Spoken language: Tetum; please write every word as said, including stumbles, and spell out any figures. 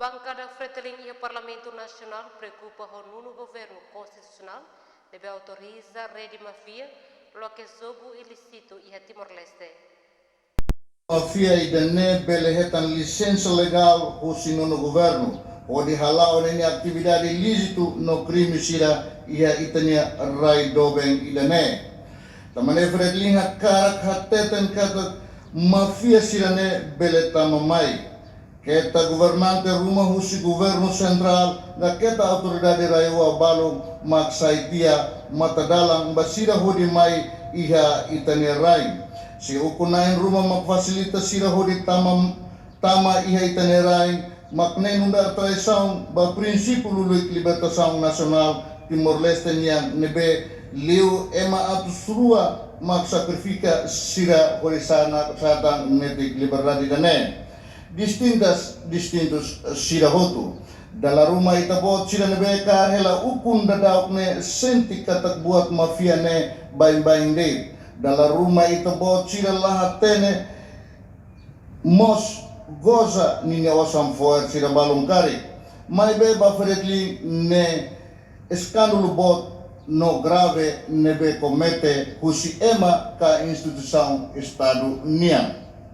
Bankada Fretilin iha Parlamentu Nasionál preokupa ho nonu governu konstitusionál ne'ebé autoriza rede máfia loke jogu ilísitu iha Timor-Leste. Máfia ida-ne'e bele hetan lisensa legál husi nonu governu hodi hala'o ninia atividade ilísitu no krime sira iha ita-nia rai doben ida-ne'e. Tanba ne'e Fretilin hakarak hateten katak máfia sira-ne'e bele tama mai. Keta governante ruma husi governu sentrál ka keta autoridade rai-oan balun mak sai tiha matadalan ba sira hodi mai iha ita-nia rain. Se ukun-na'in ruma mak fasilita sira hodi tama, tama iha ita-nia rain, mak ne'e nu'udar traisaun ba prinsípiu lulik libertasaun nasionál Timor-Leste nian ne'ebé liu ema atus rua mak sakrifika sira hodi sa'e, sa'e tan netik liberdade ida-ne'e. Distintas, distintus sira hotu. Dala ruma ita-boot sira ne'ebé kaer hela ukun daudauk ne'e sente katak buat máfia ne'e baibain de'it. Dala ruma ita-boot sira la hatene mós goza ninia osan fo'er sira balun karik. Maibé ba Fretilin ne'e eskándalu boot no grave ne'ebé komete husi ema ka instituisaun Estadu nian.